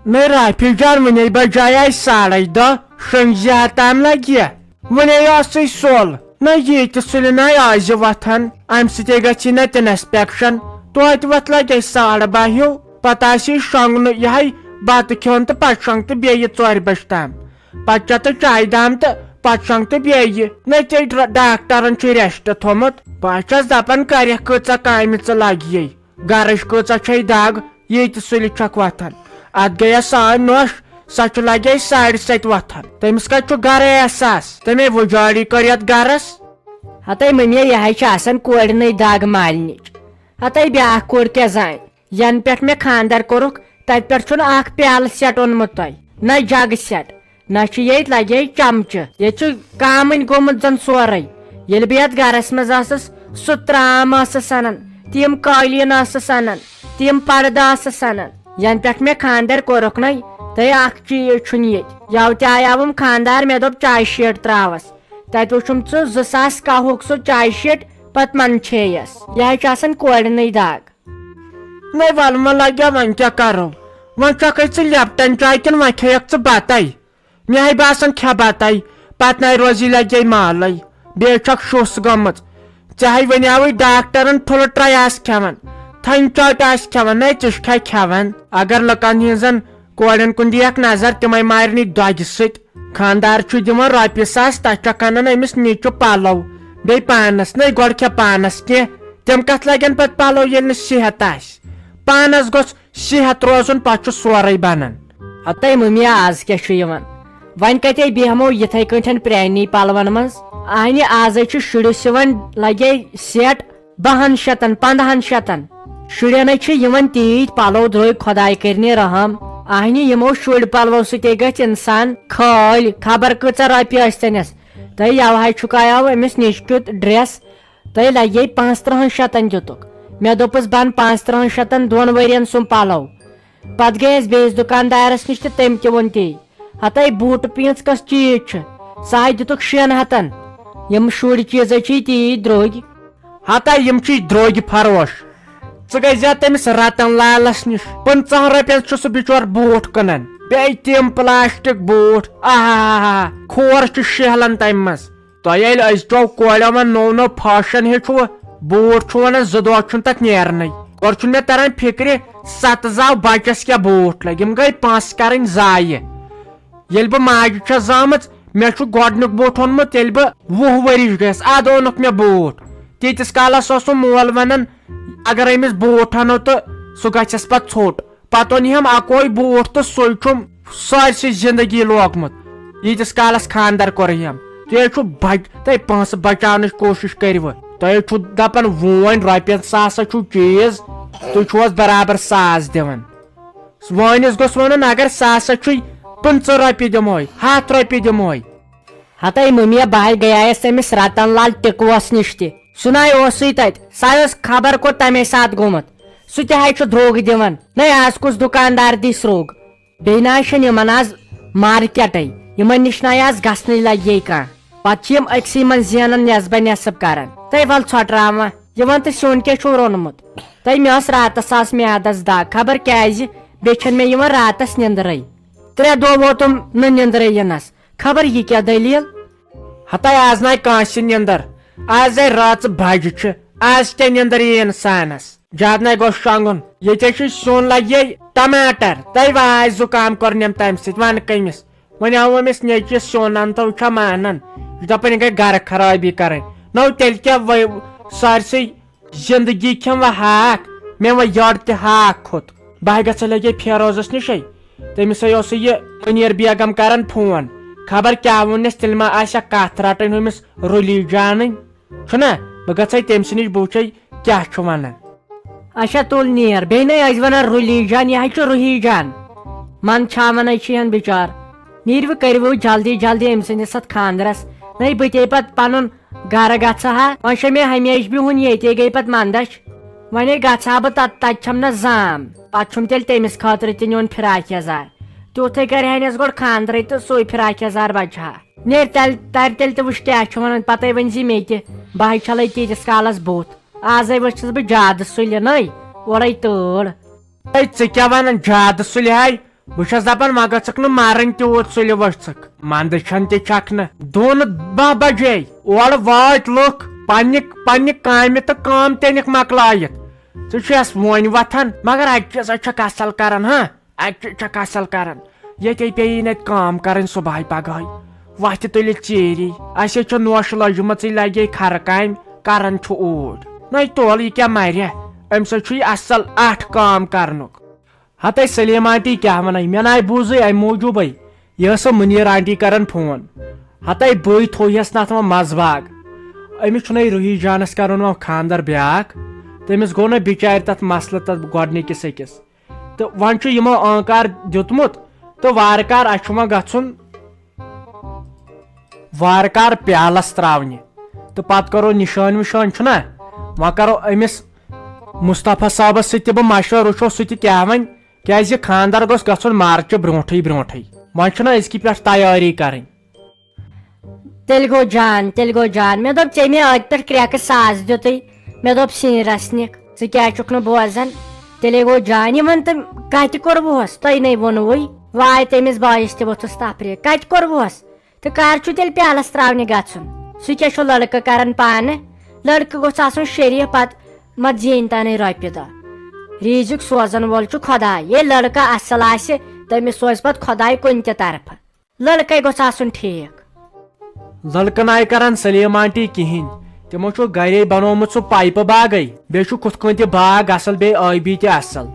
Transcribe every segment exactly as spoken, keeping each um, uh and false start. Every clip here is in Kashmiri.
نہ رافی جان، وُنے بجے آسہِ ساڑے دہ، شنگزِ ہا تام لگہِ۔ وُنے اوسُے سۄل۔ نہ ییٚتہِ سُلہِ نہ آزِ وۄتھان، امہِ سۭتۍ گژھِ نہ تہِ انسپیکشن۔ توتہِ وۄتھ لگے ساڑٕ باہ ہیوٗ، پتہٕ آسہِ شۄنگنہٕ یِہے بتہٕ کھیوٚن تہٕ پتہٕ شۄنگ تہٕ بیٚیہِ ژورِ بجہِ تام۔ پتہٕ چٮ۪تھ چایہِ دام تہٕ پتہٕ شۄنگ تہٕ بیٚیہِ۔ نہ ژےٚ ڈر-، ڈاکٹرن چھُے ریسٹ تھوٚمُت۔ بہٕ ہا چھَس دپان، کرکھ کۭژاہ کامہِ ژٕ لگیے۔ گرٕچ کۭژاہ چھے دگ، ییٚتہِ سُلہِ چھکھ وۄتھان۔ اتھ گٔیہ سٲنۍ نۄش، سۄ چھِ لگے ساڑِ ستہِ وۄتھان۔ تٔمِس کتہِ چھُ گرے احساس؟ تٔمۍ وُجاڑی کٔر یتھ گرس۔ ہتے مٔمی، یہِ ہاے چھِ آسان کورِنٕے دگ مالنِچ۔ ہتے بیاکھ کوٗر کیٛاہ زانہِ؟ ینہٕ پٮ۪ٹھ مےٚ خانٛدر کوٚرُکھ، تتہِ پٮ۪ٹھ چھُنہٕ اکھ پیالہٕ سیٹ اوٚنمُت تۄہہِ، نہ جگہٕ سیٹ، نہ چھُ ییٚتہِ لگے چمچہٕ۔ ییٚتہِ چھُ کامٕنۍ گوٚمُت زن سورُے۔ ییٚلہِ بہٕ یتھ گرس منٛز ٲسٕس، سُہ ترام ٲسٕس انان، تِم قٲلیٖن ٲسٕس انان، تِم پردٕ ٲسٕس انان۔ ینہٕ پٮ۪ٹھ مےٚ خانٛدر کوٚرُکھ نَے، تہٕ اکھ چیٖز چھُنہٕ ییٚتہِ۔ یَوٕ تہِ آیاوُم خانٛدار، مےٚ دوٚپ چایہِ شیٹ ترٛاوَس۔ تَتہِ وُچھُم ژٕ زٕ ساس کاہُک سُہ چایہِ شیٹ، پتہٕ منٛدچھییَس۔ یہِ ہَے چھِ آسان کورِنٕے دگ۔ نَے وَلہٕ وۄنۍ لَگیٛا، وۄنۍ کیٛاہ کَرو؟ وۄنۍ چَکھَے ژٕ لیپٹن چاے کِنہٕ وۄنۍ کھیٚیَکھ ژٕ بَتَے؟ مےٚ ہَے باسان کھےٚ بَتَے، پَتہٕ نَے روزی لَگے مالَے۔ بیٚیہِ چھَکھ شُس گٔمٕژ۔ ژےٚ ہَے وَنیٛاوُے ڈاکٹرَن ٹھُلہٕ ٹرٛے آسہٕ کھٮ۪وان، تھٔنۍ ژۄٹۍ آسہٕ کھٮ۪وان، نَے ژٕ چھُکھا کھٮ۪وان؟ اگر لُکَن ہِنٛزَن کورٮ۪ن کُن دِیَکھ نظر، تِمَے مارنٕے دۄگہِ سۭتۍ۔ خانٛدار چھُ دِوان رۄپیہِ ساس، تَتھ چھَکھ اَنان أمِس نیٚچُو پَلَو، بیٚیہِ پانَس۔ نَے گۄڈٕ کھےٚ پانَس کینٛہہ، تِم کَتھ لَگن پَتہٕ پَلَو ییٚلہِ نہٕ صحت آسہِ؟ پانَس گوٚژھ صحت روزُن، پَتہٕ چھُ سورُے بَنان۔ ہتے مٔمیا، آز کیٛاہ چھُ یِوان؟ وۄنۍ کَتے بیٚہمو یِتھَے کٲٹھۍ پرٛانی پَلوَن منٛز؟ اَہنہِ، آزَے چھُ شُرِس یِوان لَگے سیٹ بَہَن شَتَن، پَنٛداہَن شَتَن۔ شُرٮ۪نَے چھِ یِوان تیٖتۍ پَلو درٛوگۍ، خۄداے کٔرِنہِ رحم۔ اَہنہِ، یِمو شُرۍ پَلوَو سۭتے گژھِ اِنسان کھٲلۍ، خبر کۭژاہ رۄپیہِ ٲسۍتَنَس۔ تہٕ یَوٕ ہَے چھُکھ آیاو أمِس نیٚچوِ کیُتھ ڈرٛیس، تۄہہِ لگے پانٛژترٕٛہن شتن دیُتُکھ۔ مےٚ دوٚپُس، بہٕ انہٕ پانٛژترٕٛہن شتن دۄن ؤرین سُم پلو۔ پتہٕ گٔیس بیٚیِس دُکاندارس نِش تہٕ تٔمۍ تہِ ووٚن تی۔ ہتے بوٗٹہٕ پیٖنٛژ کۄس چیٖز چھِ؟ سُہ ہاے دیُتُکھ شٮ۪ن ہتن۔ یِم شُرۍ چیٖزے چھِ تیٖتۍ درٛوگۍ۔ ہتے یِم چھِ درٛوگۍ فروش۔ ژٕ گٔے زِ تٔمِس رتن لالس نِش۔ پٕنٛژٕہن رۄپین چھُ سُہ بِچور بوٗٹھ کٕنان۔ بیٚیہِ تِم پلاسٹک بوٗٹھ۔ آہا، کھور چھُ شیہلان تمہِ منٛز۔ تۄہہِ ییٚلہِ أزچو کورٮ۪و وۄنۍ نوٚو نوٚو فیشن ہیوٚچھوٕ، بوٗٹھ چھُ وَنان زٕ دۄہ چھُنہٕ تَتھ نیرنٕے۔ گۄڈٕ چھُنہٕ مےٚ تَران فِکرِ، ستہٕ زاو بَچَس کیٛاہ بوٗٹھ لٔگۍ، یِم گٔے پونٛسہٕ کَرٕنۍ ضایع۔ ییٚلہِ بہٕ ماجہِ چھَس زامٕژ، مےٚ چھُ گۄڈٕنیُک بوٗٹھ اوٚنمُت، ییٚلہِ بہٕ وُہ ؤرِش گٔیَس، اَدٕ اوٚنُکھ مےٚ بوٗٹھ۔ تیٖتِس کالَس اوس سُہ مول وَنان، اگر أمِس بوٗٹھ اَنو تہٕ سُہ گژھٮ۪س پَتہٕ ژھوٚٹ۔ پتہٕ اوٚن ہم اکوے بوٗٹھ تہٕ سُے چھُم سٲرسٕے زندگی لوگمُت۔ ییٖتِس کالس خانٛدر کوٚر ہم۔ تُہۍ چھُو بچ-، تُہۍ پونٛسہٕ بچاونٕچ کوٗشِش کٔرِو۔ تُہۍ چھُو دپان وونۍ رۄپین ساسس چھُو چیٖز، تُہۍ چھِو حظ برابر ساس دِوان؟ وٲنِس گوٚژھ وَنُن، اگر ساسس چھُے، پٕنٛژٕہ رۄپیہِ دِمہوے، ہتھ رۄپیہِ دِمہوے۔ ہتے مٔمیا، بہٕ ہاے گٔیایس تٔمِس رتن لال ٹِکوس نِش تہِ۔ سُہ ناے اوسُے تتہِ، سُہ ہاے اوس خبر کوٚت تمے ساتہٕ گوٚمُت۔ سُہ تہِ ہاے چھُ درٛوگ دِوان۔ نَے، آز کُس دُکاندار دی سرٛوگ؟ بیٚیہِ نہ حظ چھُنہٕ یِمن آز مارکیٹے۔ یِمن نِش نہ آز گژھنٕے لگہِ کانٛہہ۔ پتہٕ چھِ یِم أکسٕے منٛز زینان نٮ۪صبہ نٮ۪صٕب کران۔ تہٕ ول ژھۄٹراوان، یِوان تہٕ سیُن کیٛاہ چھُو روٚنمُت؟ تہٕ مےٚ ٲس راتس آز میادس دگ، خبر کیٛازِ، بیٚیہِ چھَنہٕ مےٚ یِوان راتس نِندرٕے۔ ترٛےٚ دۄہ ووتُم نہٕ نِندرٕے یِنس۔ خبر یہِ کیٛاہ دٔلیٖل؟ ہتاے آز ناے کٲنٛسہِ نِندٕر۔ آز ہے رٲژ بجہِ چھِ۔ آز کیٛاہ نِندٕر یی اِنسانس؟ زیادٕ ناے گوٚژھ شۄنٛگُن۔ ییٚتہِ چھُ سیُن لگہِ ٹماٹر۔ تۄہہِ وۄنۍ آسہِ زُکام کوٚرنم تمہِ سۭتۍ، ونہٕ کٔمِس؟ وۄنۍ آو أمِس نیٚچوِس سیُن انہٕ تہٕ وۄنۍ چھا مانان؟ یہِ چھُ دپان یہِ گٔے گرٕ خرٲبی کرٕنۍ۔ نو تیٚلہِ کیٛاہ وۄنۍ سٲرسٕے زندگی کھٮ۪م وۄنۍ ہاکھ، مےٚ وۄنۍ یٔڈ تہِ ہاکھ کھوٚت۔ بہٕ ہا گژھٕ لگے فیروزس نِشے۔ تٔمِس ہے اوسُے یہِ مُنیر بیگم کران فون۔ خبر کیٛاہ ووٚننس، تیٚلہِ ما آسہِ ہا کتھ رٹٕنۍ ہُمِس رُلی جانٕنۍ۔ چھُنا؟ بہٕ گژھے تٔمۍ سٕے نِش، بہٕ وٕچھے کیٛاہ چھُ ونان۔ اچھا تُل نیر، بیٚیہِ نے ٲسۍ ونان رُلی جان، یہِ ہا چھُ رُہی جان۔ من چھاونے چھِ ہن بِچار۔ نیٖرِو کٔرِو جلدی جلدی أمۍ سٕنٛدِس اتھ خانٛدرس۔ نے بہٕ تے پتہٕ پنُن گرٕ گژھٕ ہا، وۄنۍ چھےٚ مےٚ ہمیشہِ بِہُن ییٚتے، گٔے پتہٕ مندچھ۔ وۄنۍ گژھٕ ہا بہٕ تتھ، تتہِ چھَم نہ زام، پتہٕ چھُم تیٚلہِ تٔمِس خٲطرٕ تہِ نیُن فراک یزار۔ تیُتھُے کرِ ہا نس گۄڈٕ خانٛدرٕے تہٕ سُے فراک یزار بچہٕ ہا۔ نیر تیٚلہِ، ترِ تیٚلہِ تہٕ وٕچھ کیٛاہ چھُ ونان، پتے ؤنۍ زِ مےٚ تہِ، بہٕ ہاے چھلے تیٖتِس کالس بُتھ۔ آزے ؤژھٕس بہٕ زیادٕ سُلہِ نٔے، اورے تۭر۔ ہے، ژٕ کیٛاہ ونان زیادٕ سُلہِ ہاے؟ بہٕ چھَس دَپان، وۄنۍ گٔژھکھ نہٕ مَرٕنۍ تیوٗت سُلہِ ؤژھٕکھ۔ مَنٛدٕ چھَنہٕ تہِ چھَکھ نہٕ۔ دۄن باہ بجے اورٕ وٲتۍ لُکھ پننہِ، پننہِ کامہِ تہٕ کٲم تٔنِکھ مۄکلٲیِتھ۔ ژٕ چھَس وۄنۍ وۄتھان، مگر اَتہِ چھَس، اَتہِ چھَکھ اَصٕل کران، ہاں؟ اَتہِ چھَکھ اَصٕل کران۔ ییٚتے پیٚیی نہٕ اَتہِ کٲم کرٕنۍ صُبحٲے پگہٲے۔ وۄتھِ تُلِتھ ژیٖری۔ اَسے چھِ نوشہِ لٔجمٕژٕے، لگے کھرٕ کامہِ، کران چھُ اوٗرۍ۔ نَے تول، یہِ کیٛاہ مَرِ؟ أمۍ سۭتۍ چھُ یہِ اَصٕل اَٹھ کٲم کرنُک۔ ہتے سلیمہ آنٹی کیٛاہ ونے، مےٚ ناے بوٗزٕے اَمہِ موٗجوٗبٕے۔ یہِ ٲس سۄ مُنیٖر آنٹی کران فون۔ ہتے بٕے تھوٚو یس نتھ وۄنۍ مزٕ باگ۔ أمِس چھُنَے روحی جانس کرُن وۄنۍ خاندر بیٛاکھ۔ تٔمِس گوٚو نہ بِچارِ تتھ مسلہٕ تتھ گۄڈنِکِس أکِس۔ تہٕ وۄنۍ چھُ یِمو آنکار دیُتمُت تہٕ وارٕ کار اَسہِ چھُ وۄنۍ گژھُن وارٕ کار پیالس تراونہِ۔ تہٕ پتہٕ کرو نشٲنۍ وشٲنۍ چھُنہ، وۄنۍ کرو أمِس مصطفیٰ صٲبس سۭتۍ تہِ بہٕ مشورٕ، وٕچھو سُہ تہِ کیٛاہ ونہِ، کیٛازِ خاندر گوٚژھ گژھُن مارچہِ برونٹھٕے برونٹھٕے۔ وۄنۍ چھُنہ أزکی پٮ۪ٹھ تیٲری کرٕنۍ۔ تیٚلہِ گوٚو جان، تیٚلہِ گوٚو جان۔ مےٚ دوٚپ، ژےٚ مےٚ أتھۍ پٮ۪ٹھ کرٛٮ۪کہٕ ساس دیُتُے، مےٚ دوٚپ، سِنۍ رژھنِکھ، ژٕ کیٛازِ چھُکھ نہٕ بوزان؟ تیٚلے گوٚو جان۔ یِمن تہٕ کتہِ کوٚروُہس؟ تۄہہِ نے ووٚنوُے۔ واے تٔمِس بٲیِس تہِ ووٚتھُس تفریٖق، کتہِ کوٚروُہس؟ تہٕ کر چھُ تیٚلہِ پیالس تراونہِ گژھُن؟ سُہ کیٛاہ چھُ لڑکہٕ کران پانہٕ؟ لڑکہٕ گوٚژھ آسُن شریٖف، پتہٕ ما زیٖنۍ تنے رۄپیہِ دہ۔ ریٖزِق سوزن وول چھُ خۄداے۔ ییٚلہِ لڑکہٕ اصل آسہِ، تٔمِس سوزِ پتہٕ خۄداے کُنہِ تہِ طرفہٕ۔ لڑکے گوٚژھ آسُن ٹھیٖک۔ لڑکہٕ ناے کرن سلیمہ آنٹی کِہینۍ۔ تِمو چھُ گرے بنومُت سُہ پایپہٕ باغے۔ بیٚیہِ چھُ کُتھ کٲنۍ تہِ باغ اصل، بیٚیہِ ٲبی تہِ اصل۔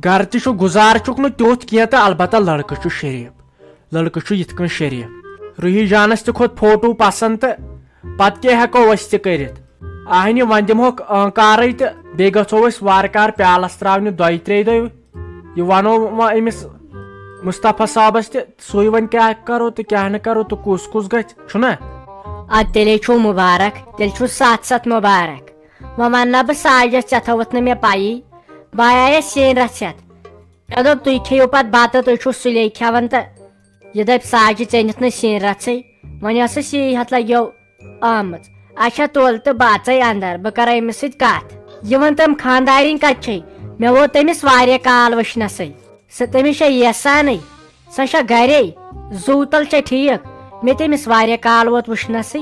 گرٕ تہِ چھُ، گُزارٕ چھُکھ نہٕ تیُتھ کینٛہہ تہٕ البتہ لڑکہٕ چھُ شریٖف۔ لڑکہٕ چھُ یِتھ کٔنۍ شریٖف۔ روحی جانس تہِ کھوٚت فوٹو پسند تہٕ پتہٕ کیٛاہ ہٮ۪کو أسۍ تہِ کٔرِتھ؟ اہنہِ، وۄنۍ دِمہوکھ آنکارٕے تہٕ بیٚیہِ گژھو أسۍ وارٕ کارٕ پیالس تراونہِ دۄیہِ ترٛیٚیہِ دۄہہِ۔ یہِ ونو وۄنۍ أمِس مصطفیٰ صٲبس تہِ، سُے وۄنۍ کیٛاہ کرو تہٕ کیٛاہ نہٕ کرو تہٕ کُس کُس گژھِ، چھُنہ؟ ادٕ تیٚلے چھُو مُبارک، تیٚلہِ چھُو ستھ ستھ مُبارک۔ وۄنۍ ونہٕ نا بہٕ ساجس، ژےٚ تھٲوٕتھ نہٕ مےٚ پیی، بہٕ آیس سِنۍ رژھ ہٮ۪تھ۔ مےٚ دوٚپ، تُہۍ کھیٚیِو پتہٕ بتہٕ، تُہۍ چھِو سُلے کھٮ۪وان تہٕ یہِ دپہِ ساجہِ، ژےٚ نِتھ نہٕ سِنۍ رژھٕے۔ وۄنۍ ٲسٕس یی ہتھ لگیو آمٕژ۔ اچھا، تُل تہٕ بہٕ اژے اندر، بہٕ کرٕ أمِس سۭتۍ کتھ۔ یہِ وَن تٔمۍ، خاندارِنۍ کتہِ چھے؟ مےٚ ووت تٔمِس واریاہ کال وٕچھنَسٕے۔ سۄ تٔمِس چھےٚ یژھانٕے، سۄ چھےٚ گرے، زوٗ تل چھےٚ ٹھیٖک۔ مےٚ تٔمِس واریاہ کال ووت وٕچھنَسٕے۔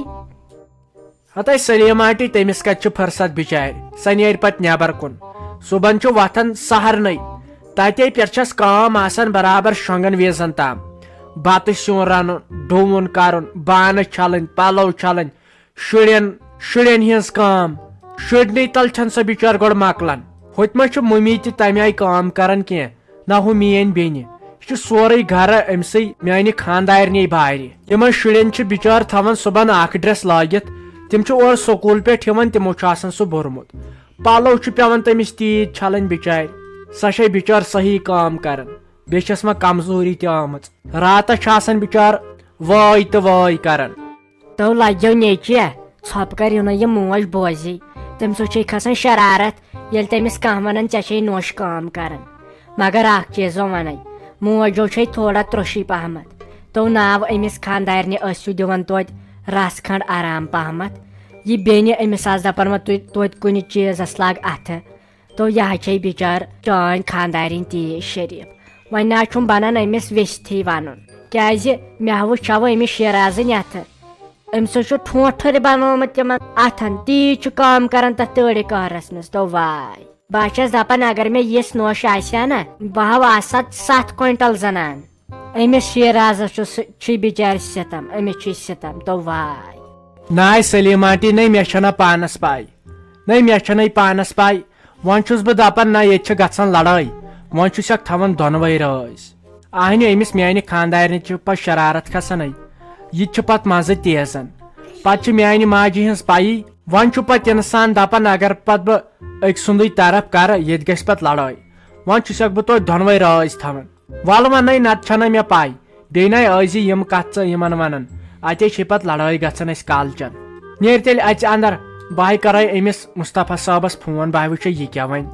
ہتے سلیمہ آنٹی، تٔمِس کتہِ چھِ فرصت بِچارِ؟ سۄ نیرِ پتہٕ نٮ۪بر کُن۔ صُبحن چھُ وۄتھان سحرنٕے، تتے پٮ۪ٹھ چھس کٲم آسان برابر شۄنٛگن ویزن تام۔ بتہٕ سیُن رنُن، ڈوٗن کرُن، بانہٕ چھلٕنۍ، پلو چھلٕنۍ، شُرٮ۪ن، شُرٮ۪ن ہٕنٛز کٲم۔ شُرنٕے تل چھَنہٕ سۄ بِچٲر گۄڈٕ مۄکلان۔ ہُتہِ ما چھِ مُمی تہِ تَمہِ آیہِ کٲم کران کینٛہہ، نہ ہُہ میٲنۍ بیٚنہِ۔ یہِ چھُ سورُے گرٕ أمۍ سٕے میانہِ خاندارنہِ بارِ۔ یِمن شُرٮ۪ن چھِ بِچٲر تھاوان صُبحن اکھ ڈریس لٲگِتھ، تِم چھِ اورٕ سکوٗل پٮ۪ٹھ یِوان، تِمو چھُ آسان سُہ بوٚرمُت۔ پلو چھِ پٮ۪وان تٔمِس تیٖتۍ چھلٕنۍ بِچارِ۔ سۄ چھے بِچٲر صحیح کٲم کران، بیٚیہِ چھس وۄنۍ کمزوری تہِ آمٕژ۔ راتس چھِ آسان بِچٲر وٲے تہٕ وٲے کران۔ تو لجو نیچیہ، ژھۄپہٕ کر یِنہٕ یہِ موج بوزی۔ تٔمۍ سۭتۍ چھے کھسان شرارت، ییٚلہِ تٔمِس کانٛہہ ونان، "ژےٚ چھے نوٚش کٲم کران۔" مگر اکھ چیٖز وۄنۍ ونے، موجو چھے تھوڑا ترٛوشی پہمتھ۔ تو ناو أمِس خاندارنہِ ٲسِو دِوان توتہِ رس کھنڈ آرام پہمتھ۔ یہِ بیٚنہِ أمِس آس دپان، وۄنۍ تُہۍ توتہِ کُنہِ چیٖزس لاگ اتھٕ۔ تو یہِ ہا چھے بِچار چٲنۍ خاندارِنۍ تیٖژ شریٖف۔ وۄنۍ نہ چھُم بنان أمِس ویژھتھٕے ونُن، کیازِ مےٚ ہا وٕچھاو أمِس شیرازٕنۍ اتھٕ۔ أمۍ سۭتۍ چھُ ٹھونٛٹھ ٹھٔرۍ بنومُت تِمن اتھن، تیٖژ چھُ کٲم کران تتھ تٲڑِ قہرس منٛز۔ تو واے، بہٕ ہا چھَس دپان، اگر مےٚ یِژھ نوٚش آسہِ ہا نہ، بہٕ ہا آسہٕ ہا ستھ کوینٹل زنان۔ أمِس شیرازس چھُ سُہ، چھُے بِچارِ ستم، أمِس چھُے ستم۔ تو واے۔ ناے سلیمہ آنٹی، نَے مےٚ چھَنہ پانس پاے، نَے مےٚ چھَنَے پانس پاے۔ وۄنۍ چھُس بہٕ دپان، نہ، ییٚتہِ چھِ گژھان لڑٲے۔ وۄنۍ چھُسکھ تھاوان دۄنوَے رٲضۍ۔ اہنہِ، أمِس میانہِ خاندارنہِ چھِ پتہٕ شرارت کھسانٕے۔ یہِ تہِ چھِ پتہٕ منٛزٕ تیزان۔ پتہٕ چھِ میانہِ ماجہِ ہٕنٛز پیی۔ وۄنۍ چھُ پتہٕ انسان دپان، اگر پتہٕ بہٕ أکۍ سُنٛدٕے طرف کرٕ، ییٚتہِ گژھِ پتہٕ لڑٲے۔ وۄنۍ چھُسکھ بہٕ توتہِ دۄنوَے رٲضۍ تھاوان۔ ولہٕ ونے، نتہٕ چھنہ مےٚ پاے۔ بیٚیہِ نَے ٲسۍ زِ یِم کتھ ژٕ یِمن ونان، اتے چھے پتہٕ لڑٲے گژھان اسہِ کالچن۔ نیر تیٚلہِ اژِ اندر، بہٕ ہاے کرے أمِس مصطفیٰ صٲبس فون، بہٕ ہاے وٕچھے یہِ کیٛاہ ونہِ۔